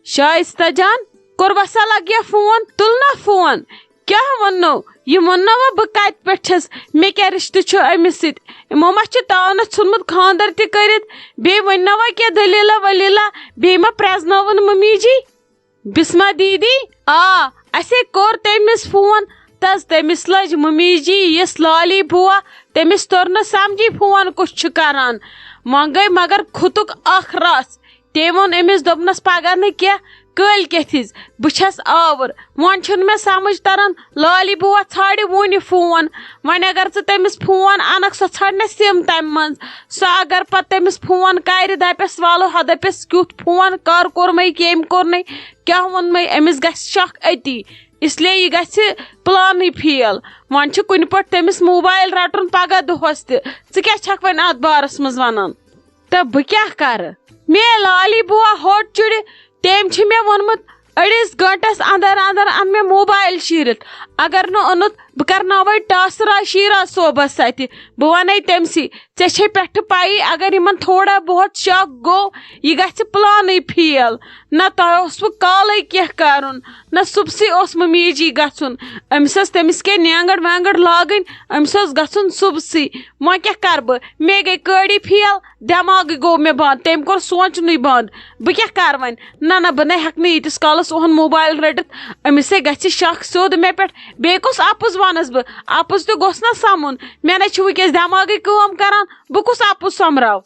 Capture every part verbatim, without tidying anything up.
شائستہ جان، کوٚروسا لگیا فون؟ تُل نا فون۔ کیٛاہ ووٚننو؟ یہِ ووٚننوا بہٕ کتہِ پٮ۪ٹھ چھَس؟ مےٚ کیٛاہ رِشتہٕ چھُ أمِس سۭتۍ؟ یِمو ما چھُ تاونس ژھُنمُت خانٛدر تہِ کٔرِتھ؟ بیٚیہِ ؤنۍ نوا کیٛاہ دٔلیٖلہ ؤلیٖلہ؟ بیٚیہِ ما پرٛزنٲوٕن مٔمی جی؟ بسمہ دیدی، آ، اسے کوٚر تٔمِس فون۔ تس تٔمِس لٔج مٔمی جی یِژھ لالی بوا، تٔمِس توٚر نہٕ سمجھی فون کُس چھُ کران۔ وۄنۍ گٔے مگر کھُتُک اکھ رژھ۔ تٔمۍ ووٚن أمِس، دوٚپنس، پگاہ نہٕ کینٛہہ، کٲلۍ کٮ۪تھ یِز، بہٕ چھس آوُر۔ وۄنۍ چھُنہٕ مےٚ سمجھ تران، لالی بوا ژھانڈِ وُنہِ فون۔ وۄنۍ اگر ژٕ تٔمِس فون انکھ، سۄ ژھانڈِ نہ سِم تمہِ منٛز۔ سۄ اگر پتہٕ تٔمِس فون کرِ، دپٮ۪س، والو ہا، دپٮ۪س، کیُتھ فون، کر کوٚرمے، کٔمۍ کوٚرنے، کیٛاہ ووٚنمے، أمِس گژھِ شک أتی۔ اس لیے یہِ گژھِ پلانٕے فیل۔ وۄنۍ چھُ کُنہِ پٲٹھۍ تٔمِس موبایل رٹُن پگاہ دۄہس تہِ۔ ژٕ کیٛاہ چھکھ وۄنۍ اتھ بارس منٛز ونان؟ تہٕ بہٕ کیٛاہ کرٕ؟ مےٚ لالی بوا ہوٚٹ چُڑِ، تٔمۍ چھُ مےٚ ووٚنمُت، أڑِس گٲنٹس اندر اندر ان مےٚ موبایل شیٖرِتھ۔ اگر نہٕ اوٚنُتھ، بہٕ کرناوے ٹاسرا شیٖرا صٲبس سۭتہِ۔ بہٕ ونے تٔمسٕے، ژےٚ چھے پٮ۪ٹھٕ پَیی، اگر یِمن تھوڑا بہت شک گوٚو، یہِ گژھِ پلانٕے فیل۔ نہ تۄہہِ اوسوٕ کالٕے کینٛہہ کرُن، نہ صُبسٕے اوس مٔمی جی گژھُن۔ أمِس ٲس تٔمِس کینٛہہ نینگٕڑ وینگٕڑ لاگٕنۍ، أمِس اوس گژھُن صُبسٕے۔ وۄنۍ کیٛاہ کرٕ بہٕ؟ مے گٔے کٲڑی فیل، دٮ۪ماغٕے گوٚو مےٚ بنٛد، تٔمۍ کوٚر سونٛچنُے بنٛد۔ بہٕ کیٛاہ کرٕ وۄنۍ؟ نہ، نہ، بہٕ نَے ہٮ۪کہٕ نہٕ ییٖتِس کالس اوہن موبایل رٔٹِتھ۔ أمِس ہے گژھِ شک سیوٚد مےٚ پٮ۪ٹھ۔ بیٚیہِ کُس اپُز وَنس بہٕ؟ اپُز تہِ گوٚژھ نہ سَمُن۔ مےٚ نَے چھُ وٕنکیٚس دٮ۪ماغٕے کٲم کران۔ بہٕ کُس اپُز سۄمبراو؟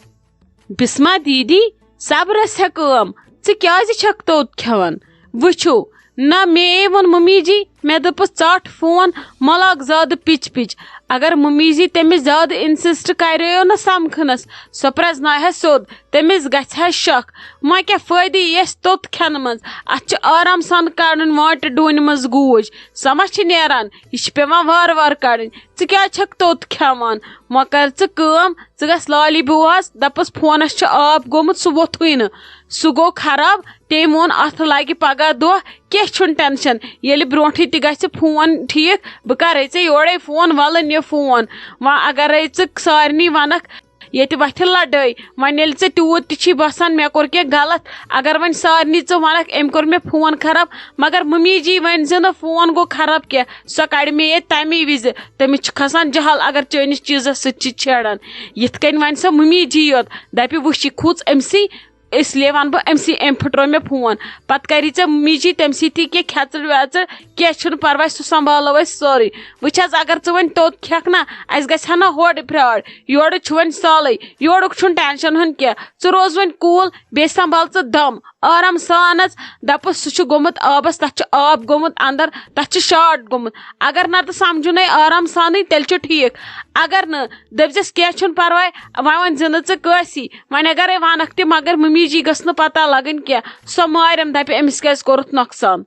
بسمہ دیدی، صبرس ہےٚ کٲم۔ ژٕ کیٛازِ چھکھ توٚت کھٮ۪وان؟ وٕچھِو، نہ مے ووٚن مٔمی جی، مےٚ دوٚپُس، "ژَٹ فون، مہ لاگ زیادٕ پِچ پِچ۔" اگر مٔمی جی تٔمِس زیادٕ انسسٹ کریو نہ سمکھنس، سۄ پرٛزناوِ ہا سیوٚد، تٔمِس گژھِ ہا شک۔ وۄنۍ کیٛاہ فٲیدٕ یِیَس توٚت کھٮ۪نہٕ منٛز؟ اتھ چھِ آرام سان کڑٕنۍ وانٹہِ ڈوٗنہِ منٛز گوٗج۔ سۄ ما چھِ نیران؟ یہِ چھِ پٮ۪وان وارٕ وارٕ کڑٕنۍ۔ ژٕ کیٛازِ چھکھ توٚت کھٮ۪وان؟ وۄنۍ کر ژٕ کٲم، ژٕ گژھ لالی بوٗہَس، دَپَس، فونَس چھُ آب گوٚمُت، سُہ ووٚتھُے نہٕ، سُہ گوٚو خراب۔ تٔمۍ ووٚن، "اَتھ لَگہِ پگاہ دۄہ، کینٛہہ چھُنہٕ ٹینشن، ییٚلہِ برونٛٹھٕے تہِ گژھِ فون ٹھیٖک، بہٕ کَرَے ژےٚ یورَے فون، وَلہٕ نہِ فون۔ وۄنۍ اگرَے ژٕ سارنٕے وَنَکھ، ییٚتہِ وَتھِ لَڑٲے۔ وۄنۍ ییٚلہِ ژےٚ تیوٗت تہِ چھی باسان مےٚ کوٚر کینٛہہ غلط، اگر وۄنۍ سارنٕے ژٕ وَنَکھ، أمۍ کوٚر مےٚ فون خراب، مگر مٔمی جی ؤنۍ زِ نہٕ فون گوٚو خراب کینٛہہ، سۄ کَڑِ مےٚ ییٚتہِ تَمی وِزِ۔" تٔمِس چھِ کھسان جہل اگر چٲنِس چیٖزَس سۭتۍ چھِ چھیڑان۔ یِتھ کٔنۍ وَنہِ سۄ مٔمی جی یوت، دَپہِ، "وٕچھ، یہِ کھوٗژ أمسٕے، اس لیے وَنہٕ بہٕ أمسٕے، أمۍ پھٕٹرٲو مےٚ فون۔" پَتہٕ کَری ژےٚ مٔمی جی تٔمۍ سۭتی کینٛہہ کھٮ۪ژٕڑ وٮ۪ژٕڑ، کینٛہہ چھُنہٕ پَرواے، سُہ سنٛبھالو أسۍ سورُے۔ وٕچھ حظ، اگر ژٕ وۄنۍ توٚت کھٮ۪کھ نہ، اَسہِ گژھِ ہا نہ ہورٕ پھرٛاڑ، یورٕ چھُ وۄنۍ سالٕے، یورُک چھُنہٕ ٹٮ۪نشَن ہُنٛد کینٛہہ۔ ژٕ روز وۄنۍ cool، بیٚیہِ سنٛبھال ژٕ دَم۔ آرام سان حظ دَپُس، سُہ چھُ گوٚمُت آبَس، تَتھ چھُ آب گوٚمُت اَندَر، تَتھ چھُ شاٹ گوٚمُت۔ اگر نہ تہٕ سَمجھُنَے آرام سانٕے، تیٚلہِ چھُ ٹھیٖک۔ اگر نہٕ، دٔپزٮ۪س، "کینٛہہ چھُنہٕ پَرواے، وۄنۍ وۄنۍ زِ نہٕ ژٕ کٲنٛسی، وۄنۍ اگرے وَنَکھ تہِ، مگر مٔمی جی گٔژھ نہٕ پَتہ لَگٕنۍ کینٛہہ، سۄ مارٮ۪م، دَپہِ، أمِس کیٛازِ کوٚرُتھ نۄقصان؟"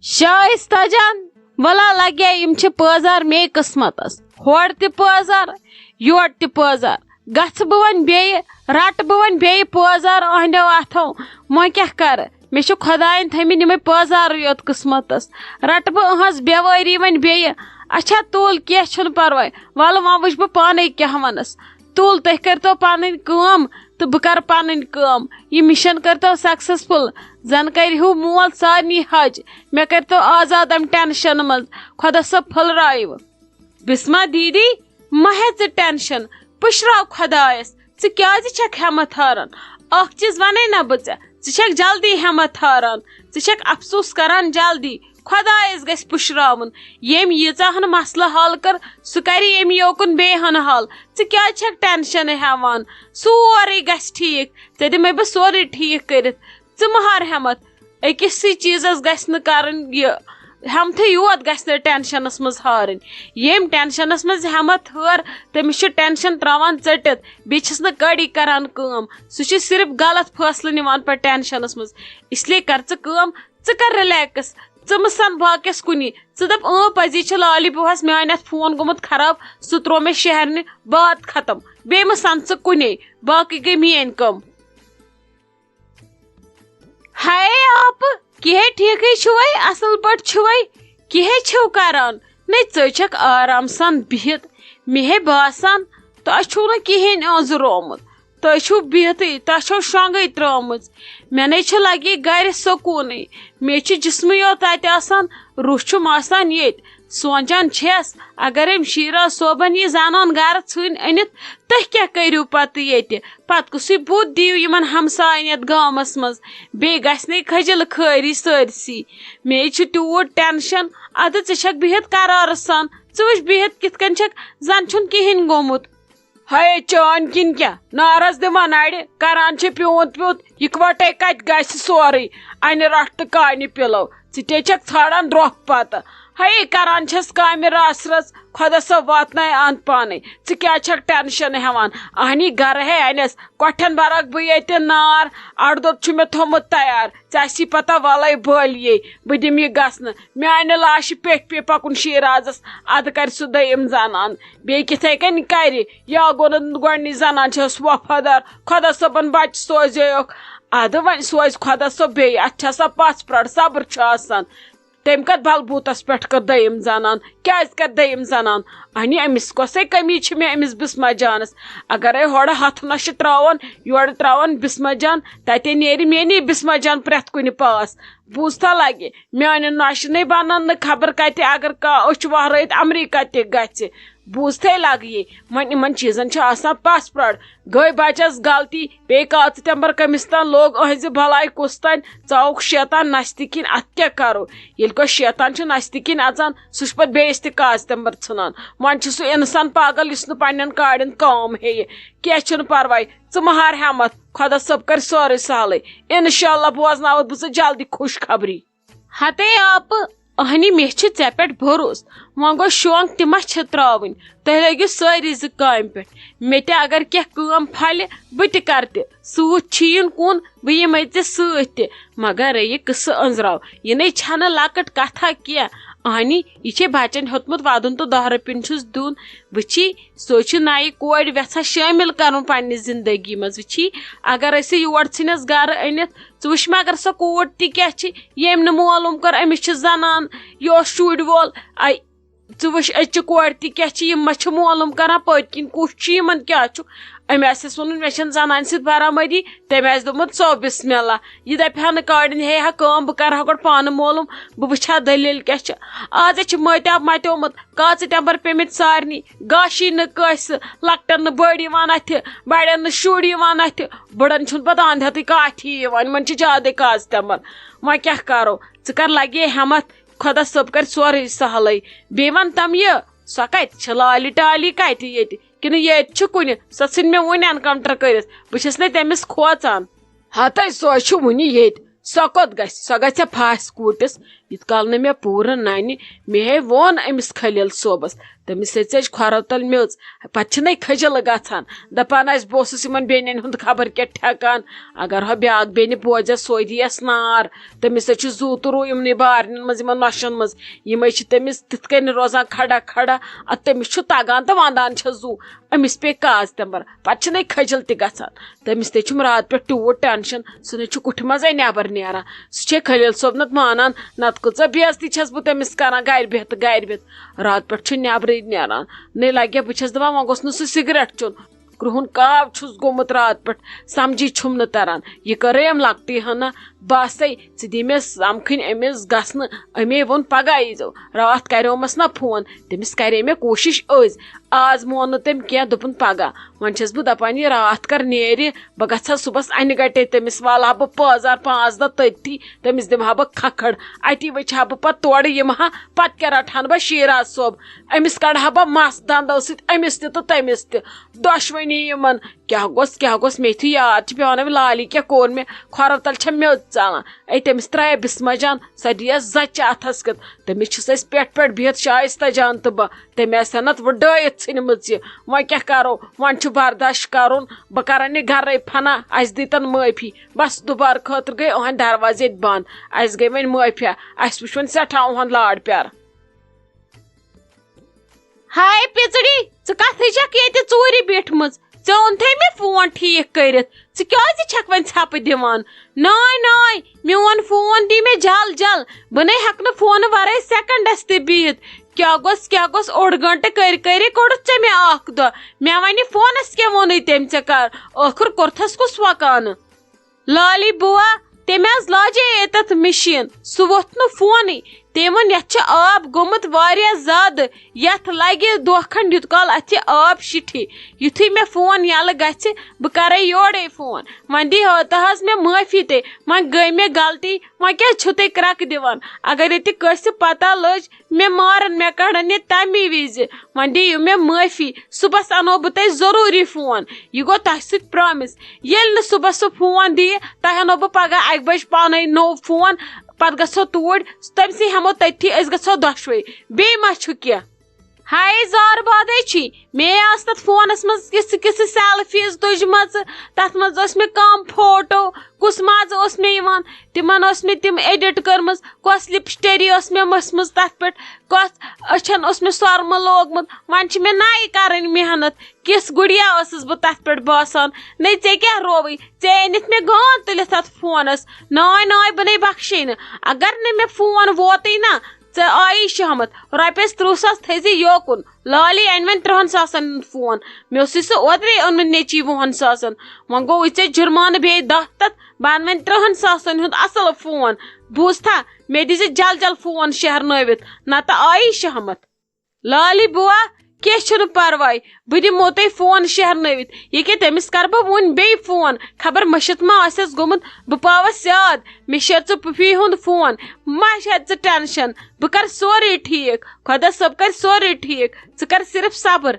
شائستہ جان، وَلا لَگے، یِم چھِ پٲزار مے قٕسمَتَس، ہورٕ تہِ پٲزار، یورٕ تہِ پٲزار۔ گژھٕ بہٕ وۄنۍ بیٚیہِ، رَٹہٕ بہٕ وۄنۍ بیٚیہِ پٲزار أہنٛدیو اَتھو۔ وۄنۍ کیٛاہ کَرٕ؟ مےٚ چھِ خۄدایَن تھٲیمٕتۍ یِمَے پٲزارٕے یوت قٕسمَتَس۔ رَٹہٕ بہٕ أہٕنٛز بے وٲری وۄنۍ بیٚیہِ۔ اچھا، تُل، کینٛہہ چھُنہٕ پَرواے۔ وَلہٕ وۄنۍ وٕچھ بہٕ پانَے کیٛاہ وَنَس۔ تُل، تُہۍ کٔرۍتو پَنٕنۍ کٲم تہٕ بہٕ کَرٕ پَنٕنۍ کٲم۔ یہِ مِشَن کٔرۍتو سَکسَسفُل۔ زَن کَرِ ہیوٗ مول سارنٕے حج۔ مےٚ کٔرۍتو آزاد اَمہِ ٹٮ۪نشَن منٛز۔ خۄدا صٲب پھٔلرٲیِو۔ بسمہ دیدی، مہ ہےٚ ژٕ ٹینشن، پُشراو خۄدایس، ژٕ کیازِ چھکھ ہٮ۪متھ ہاران؟ اکھ چیٖز ونے نہ بہٕ ژےٚ، ژٕ چھکھ جلدی ہٮ۪متھ ہاران، ژٕ چھکھ افسوس کران جلدی۔ خۄدایس گژھِ پُشراوُن، ییٚمۍ ییٖژاہ ہن مسلہٕ حل کٔر، سُہ کرِ ییٚمہِ یوکُن بیٚیہِ ہن حل۔ ژٕ کیازِ چھکھ ٹینشن ہٮ۪وان؟ سورُے گژھِ ٹھیٖک، ژےٚ دِمے بہٕ سورُے ٹھیٖک کٔرِتھ۔ ژٕ مہ ہار ہٮ۪متھ، أکِسٕے چیٖزس گژھِ نہٕ کرٕنۍ یہِ، ہٮ۪متھٕے یوت گژھِ نہٕ ٹینشنس منٛز ہارٕنۍ۔ ییٚمۍ ٹینشنس منٛز ہٮ۪متھ ہٲر، تٔمِس چھُ ٹینشن تراوان ژٔٹِتھ، بیٚیہِ چھِس نہٕ کٔڑی کران کٲم۔ سُہ چھُ صرف غلط فٲصلہٕ نِوان پتہٕ ٹینشنس منٛز۔ اس لیے کر ژٕ کٲم، ژٕ کر ریلیکس، ژٕ مہٕ سن باقیس کُنی۔ ژٕ دپ، اۭں، پزی چھُ لالی بوہس میانہِ اتھٕ فون گوٚمُت خراب، سُہ تروو مےٚ شہرنہِ، بات ختم۔ بیٚیہِ مہٕ سن ژٕ کُنے، باقٕے گٔے میٲنۍ کٲم۔ ہاے آپہٕ، کِہے ٹھیکٕے چھُوے، اصل پٲٹھۍ چھُوے، کِہے چھِو کران؟ نے، ژٕ چھکھ آرام سان بِہِتھ، مےٚ ہے باسان، تۄہہِ چھُو نہٕ کِہیٖنۍ أنٛزرومُت۔ تُہۍ چھِو بِہتٕے، تۄہہِ چھو شۄنٛگٕے ترٲومٕژ۔ مےٚ نے چھِ لگی گرِ سکوٗنٕے۔ مےٚ چھِ جسمٕے یوت تتہِ آسان، روح چھُم آسان ییٚتہِ۔ سونٛچان چھَس، اگر أمۍ شیراز صٲبن یہِ زنان گرٕ ژھٕنۍ أنِتھ، تُہۍ کیٛاہ کٔرِو پتہٕ ییٚتہِ؟ پتہٕ کُسٕے بُتھ دِیِو یِمن ہمساین یتھ گامس منٛز؟ بیٚیہِ گژھِ نے کھجل خٲری سٲرسی۔ مے چھُ تیوٗت ٹینشن۔ ادٕ ژٕ چھکھ بِہِتھ قرارس سان، ژٕ وٕچھ بِہِتھ کِتھ کٔنۍ چھکھ، زن چھُنہٕ کِہینۍ گوٚمُت۔ ہے، چٲنۍ کِنۍ کیٛاہ؟ نارس دِوان اڑِ، کران چھِ پیوٗنت پیوٗنت، یِکوٹے کتہِ گژھِ سورُے؟ انہِ رٹھ تہٕ کانہِ پِلو، ژٕ تے چھکھ ژھانڈان درٛۄکھ پتہٕ۔ ہے، کران چھس کامہِ رژھ رژھ، خۄدا صٲب واتنایہِ انت پانے۔ ژٕ کیٛازِ چھکھ ٹینشن ہٮ۪وان؟ اہنی گرٕ ہے انس، کۄٹھٮ۪ن برکھ بہٕ ییٚتہِ نار، اڑٕ دوٚد چھُ مےٚ تھوٚمُت تیار۔ ژےٚ آسی پتہ، ولے بٲلیے، بہٕ دِمہٕ یہِ گژھنہٕ۔ میانہِ لاشہِ پیٚٹھۍ پیٚیہِ پکُن شیرازس، ادٕ کرِ سُہ دوٚیِم زنان۔ بیٚیہِ کِتھے کٔنۍ کرِ، یا گوٚو نہٕ گۄڈنِچ زنان چھس وفادار، خۄدا صٲبن بچہِ سوزیوکھ۔ ادٕ وۄنۍ سوزِ خۄدا صٲب بیٚیہِ، اتھ چھِ آسان پژھ پرٛاڑ، صبر چھُ آسان۔ تٔمۍ کتھ بلبوٗتس پٮ۪ٹھ کٔر دوٚیِم زنان؟ کیٛازِ کَرِ دوٚیِم زنان؟ اہنہِ، أمِس کۄسٕے کٔمی چھِ مےٚ أمِس بسمہ جانس؟ اگرے ہورٕ ہتھ نۄشہِ ترٛاوَن، یورٕ ترٛاوَن بسمہ جان، تتے نیرِ میٛٲنی بسمہ جان پرٛٮ۪تھ کُنہِ پاس۔ بوٗزتھا لگہِ، میٛانہِ نۄشہِ نے بنن نہٕ خبر کتہِ، اگر کانٛہہ أچھ وہرٲیِتھ امریکہ تہِ گژھِ۔ بوٗزتھے لگہِ یہِ، وۄنۍ یِمن چیٖزن چھُ آسان پژھ پرٛاڑ۔ گٔے بچس غلطی، بیٚیہِ کاژٕ تمبر کٔمِس تام لوٚگ، أہنٛزِ بلاے کُس تام ژاوُکھ شیطان نستہِ کِنۍ، اتھ کیٛاہ کرو؟ ییٚلہِ کانٛہہ شیطان چھُ نستہِ کِنۍ اژان، سُہ چھُ پتہٕ بیٚیِس تہِ کاژٕ تمبر ژھٕنان۔ وۄنۍ چھُ سُہ انسان پاگل یُس نہٕ پننٮ۪ن کاڑٮ۪ن کٲم ہیٚیہِ۔ کینٛہہ چھُنہٕ پرواے، ژٕ مہ ہار ہٮ۪متھ، خۄدا صٲب کرِ سورُے سہلٕے۔ انشاءاللہ بوزناوتھ بہٕ ژٕ جلدی خوشخبری۔ ہتے آپہٕ، اہنہِ، مےٚ چھِ ژےٚ پٮ۪ٹھ بھروسہٕ۔ وۄنۍ گوٚو شونٛگ تہِ ما چھِ ترٛاوٕنۍ؟ تُہۍ لٲگِو سٲری زٕ کامہِ پٮ۪ٹھ۔ مےٚ تہِ اگر کینٛہہ کٲم پھلہِ، بہٕ تہِ کرٕ تہِ۔ سۭتۍ چھُ یُن کُن، بہٕ یِمے ژےٚ سۭتۍ تہِ۔ مگر یہِ قصہٕ أنٛزراو، یہِ نے چھنہٕ لۄکٕٹ کتھا کینٛہہ۔ اہنہِ، یہِ چھے بچن ہیوٚتمُت ودُن تہٕ دہ رۄپیُن چھُس دیُن۔ وٕچھی، سُہ چھُ نَیہِ کورِ یژھان شٲمِل کرُن پننہِ زندگی منٛز۔ وٕچھی، اگر أسۍ یور ژھٕنس گرٕ أنِتھ، ژٕ وٕچھ مگر سۄ کوٗر تہِ کیٛاہ چھِ، ییٚمۍ نہٕ معلوم کٔر أمِس چھِ زنان، یہِ اوس شُرۍ وول۔ اَے، ژٕ وٕچھ أزچہِ کورِ تہِ کیٛاہ چھِ، یِم ما چھِ معلوم کران پٔتۍ کِنۍ کُس چھُ، یِمن کیٛاہ چھُ۔ أمۍ آسٮ۪س ووٚنمُت، مےٚ چھَنہٕ زنانہِ سۭتۍ برآمدی، تٔمۍ آسہِ دوٚپمُت، ژو بسم اللہ۔ یہِ دپہِ ہا نہٕ کاڑٮ۪ن، ہے ہا کٲم، بہٕ کرٕ ہا گۄڈٕ پانہٕ معلوم، بہٕ وٕچھِ ہا دٔلیٖل کیٛاہ چھِ۔ آز ہے چھِ مٲتیٛاب متیومُت، کاژٕ ٹٮ۪مبر پیٚمٕتۍ سارنٕے، گاشی نہٕ کٲنٛسہِ، لۄکٹٮ۪ن نہٕ بٔڑۍ یِوان اَتھِ، بڑٮ۪ن نہٕ شُرۍ یِوان اَتھِ، بڑن چھُنہٕ پتہٕ اندہتٕے کاٹھی یِوان، یِمن چھِ زیادَے کاژٕ ٹٮ۪مبر۔ وۄنۍ کیٛاہ کرو؟ ژٕ کر لگے ہٮ۪متھ، خۄدا صٲب کرِ سورُے سہلٕے۔ بیٚیہِ وَن تَم یہِ، سۄ کَتہِ چھِ؟ لالی ٹالی کَتہِ ییٚتہِ؟ کِنہٕ ییٚتہِ چھِ کُنہِ؟ سۄ ژھٕنۍ مےٚ وُنہِ encounter کٔرِتھ۔ بہٕ چھَس نَے تٔمِس کھوژان۔ ہَتَے، سۄ چھِ وُنہِ ییٚتہِ۔ سۄ کوٚت گژھِ؟ سۄ گژھِ پھاسہِ کوٗٹِس۔ یُتھ کال نہٕ مےٚ پوٗرٕ نَنہِ، مےٚ ہے ووٚن أمِس خلیل صٲبَس، تٔمِس ہے ژٔج کھۄرو تَل میٚژ۔ پَتہٕ چھِنَے کھٔجِل گژھان، دَپان آسہِ، بہٕ اوسُس یِمَن بیٚنٮ۪ن ہُنٛد خبر کیٛاہ ٹھٮ۪کان۔ اگر ہۄ بیٛاکھ بیٚنہِ بوزٮ۪س، سۄے دِیَس نار۔ تٔمِس ہے چھُ زُو تہٕ روٗ یِمنٕے بارنٮ۪ن منٛز، یِمَن نۄشَن منٛز۔ یِمَے چھِ تٔمِس تِتھ کٔنۍ روزان کھڑا کھڑا۔ اَدٕ تٔمِس چھُ تَگان تہٕ وَندان چھَس زُو۔ أمِس پیٚیہِ کاژٕ تٮ۪مبر، پَتہٕ چھِنَے کھٔجِل تہِ گژھان۔ تٔمِس تہِ چھُم راتہٕ پٮ۪ٹھ تیوٗت ٹٮ۪نشَن، سُہ نَے چھُ کُٹھِ منٛزَے نٮ۪بر نیران۔ سُہ چھے خلیل صٲب نَتہٕ مانان، نَتہٕ کۭژاہ بے عزتی چھَس بہٕ تٔمِس کران گرِ بِہِتھ تہٕ گرِ بِہِتھ۔ راتہٕ پٮ۪ٹھ چھُ نٮ۪برٕے نیران۔ نَے لَگہِ ہا، بہٕ چھَس دَپان، وۄنۍ گوٚژھ نہٕ سُہ سِگریٹ چیوٚن۔ کرٛہُن کاو چھُس گوٚمُت راتہٕ پٮ۪ٹھ، سَمجھی چھُم نہٕ تَران۔ یہِ کٔرٕے أمۍ لۄکٹٕے ہنا باسَے، ژٕ دِ مےٚ سَمکھٕنۍ أمِس گژھنہٕ۔ أمے ووٚن، پَگاہ ییٖزیو۔ راتھ کریومَس نہ فون، تٔمِس کرے مےٚ کوٗشِش أزۍ۔ آز مون نہٕ تٔمۍ کینٛہہ، دوٚپُن، پَگاہ۔ وۄنۍ چھَس بہٕ دَپان، یہِ راتھ کر نیرِ، بہٕ گژھٕ ہا صُبحَس اَنہِ گَٹے تٔمِس، والہٕ ہا بہٕ پٲزار پانٛژھ دۄہ تٔتھی، تٔمِس دِمہٕ ہا بہٕ کھکھٕڑ۔ اَتی وٕچھِ ہا بہٕ پَتہٕ تورٕ یِمہٕ ہا، پَتہٕ کیٛاہ رَٹہٕ ہَن بہٕ شیراز صٲب؟ أمِس کَڑٕ ہا بہٕ مَس دَنٛدو سۭتۍ، أمِس تہِ تہٕ تٔمِس تہِ۔ دۄشوٕنی یِمَن۔ کیٛاہ گوٚژھ، کیٛاہ گوٚژھ، مےٚ تہِ یاد چھِ پٮ۪وان، أمۍ لالی کیٛاہ کوٚر مےٚ، کھۄرو تَل چھےٚ میٚژ ژَلان۔ اے، تٔمِس ترٛایے بِسمہ جان، سۄ دِیَس زَچہِ اَتھَس کٮ۪تھ۔ تٔمِس چھِس أسۍ پٮ۪ٹھ پٮ۪ٹھ بِہِتھ شایِستہ جان تہٕ بہٕ۔ تٔمۍ آسہِ ہا نَتہٕ وۄنۍ ڈٲیِتھ ژھٕنمٕژ یہِ۔ وۄنۍ کیٛاہ کَرو؟ وۄنۍ چھُ برداش کَرُن۔ بہٕ کَرَن یہِ گَرَے فنا، اَسہِ دیٖتَن معٲفی۔ بَس، دُبارٕ خٲطرٕ گٔے أہَنٛدۍ دروازٕ ییٚتہِ بنٛد۔ اَسہِ گٔے وۄنۍ معٲفیا۔ اَسہِ وٕچھ وۄنۍ سٮ۪ٹھاہ أہَنٛد لاڈ پیار۔ ہاے پِژڑی، ژٕ کتھٕے چھکھ ییٚتہِ ژوٗرِ بیٖٹھمٕژ؟ ژےٚ اوٚنتھے مےٚ فون ٹھیٖک کٔرِتھ، ژٕ کیازِ چھکھ وۄنۍ ژھٮ۪پہٕ دِوان؟ ناے ناے، میون فون دی مےٚ جل جل، بہٕ نے ہٮ۪کہٕ نہٕ فونہٕ ورٲے سیکنڈس تہِ بِہِتھ۔ کیٛاہ گوٚژھ، کیٛاہ گوٚژھ، اوٚڑ گٲنٛٹہٕ کٔرۍ کٔرۍ کوٚڑُتھ ژےٚ مےٚ اکھ دۄہ؟ مےٚ وَنہِ فونس کیٛاہ ووٚنُے تٔمۍ ژےٚ کر؟ ٲخٕر کوٚرتھس کُس وکانہٕ؟ لالی بوا، تٔمۍ حظ لاجے ییٚتٮ۪تھ مِشیٖن، سُہ ووٚتھ نہٕ فونٕے۔ تٔمۍ ووٚن، "یَتھ چھُ آب گوٚمُت واریاہ زیادٕ، یَتھ لَگہِ دۄہ کھنٛڈ یُت کال اَتھ یہِ آب شِٹھِ۔" یُتھُے مےٚ فون یَلہٕ گژھِ، بہٕ کَرَے یورَے فون۔ وۄنۍ دی ہو تہٕ حظ مےٚ معٲفی تہِ، وۄنۍ گٔے مےٚ غلطی، وۄنۍ کیٛازِ چھِو تُہۍ کرٛٮ۪کہٕ دِوان؟ اگر ییٚتہِ کٲنٛسہِ پَتہ لٔج، مےٚ مارَن، مےٚ کَڑَن یہِ تَمی وِزِ۔ وۄنۍ دِیِو مےٚ معٲفی، صُبحَس اَنو بہٕ تۄہہِ ضروٗری فون، یہِ گوٚو تۄہہِ سۭتۍ promise۔ ییٚلہِ نہٕ صُبحَس سُہ فون دِیہِ، تۄہہِ اَنو بہٕ پَگاہ اَکہِ بَجہِ پانَے نوٚو فون، پَتہٕ گژھو توٗرۍ، تٔمۍ سٕے ہٮ۪مو تٔتھی، أسۍ گژھو دۄشوَے۔ بیٚیہِ ما چھُ کینٛہہ؟ ہاے زارٕ بادے چھی، مے آسہٕ تَتھ فونَس منٛز کِژھٕ کِژھٕ selfies تُجمَژٕ، تَتھ منٛز ٲسۍ مےٚ کَم فوٹو، کُس مَزٕ اوس مےٚ یِوان، تِمَن ٲس مےٚ تِم edit کٔرمٕژ، کۄس lipstick ٲس مےٚ مٔژھمٕژ تَتھ پٮ۪ٹھ، کۄس أچھَن اوس مےٚ سۄرمہٕ لوگمُت۔ وۄنۍ چھِ مےٚ نَیہِ کَرٕنۍ محنت، کِژھ گُڑیا ٲسٕس بہٕ تَتھ پٮ۪ٹھ باسان۔ نَے ژےٚ کیٛاہ رووٕے؟ ژےٚ أنِتھ مےٚ گانٛد تُلِتھ اَتھ فونَس۔ ناے ناے، بہٕ نَے بخشے نہٕ۔ اگر نہٕ مےٚ فون ووتُے نہ، ژےٚ آیی شہمت، رۄپیَس تٕرٛہ ساس تھٲیزِ یوکُن۔ لالی اَنہِ وۄنۍ تٕرٛہَن ساسَن ہُنٛد فون۔ مےٚ اوسُے سُہ اوترَے اوٚنمُت نیٚچی وُہَن ساسَن۔ وۄنۍ گوٚو ژےٚ جُرمانہٕ بیٚیہِ دَہ تَتھ، بہٕ اَنہٕ وۄنۍ تٕرٛہَن ساسَن ہُنٛد اَصٕل فون۔ بوٗزتھا، مےٚ دیٖزِ جل جل فون شیہرنٲوِتھ، نَتہٕ آیی شہمت۔ لالی بوا، کینٛہہ چھُنہٕ پرواے، بہٕ دِمو تۄہہِ فون شیہرنٲوِتھ۔ ییٚکیٛاہ تٔمِس کَرٕ بہٕ وُنۍ بیٚیہِ فون، خبر مٔشِتھ ما آسٮ۪س گوٚمُت، بہٕ پاوَس یاد۔ مےٚ شیہر ژٕ پُفی ہُنٛد فون، ما شیہر ژٕ tension، بہٕ کَرٕ سورُے ٹھیٖک، خۄدا صٲب کَرِ سورُے ٹھیٖک، ژٕ کَر صرف صبر۔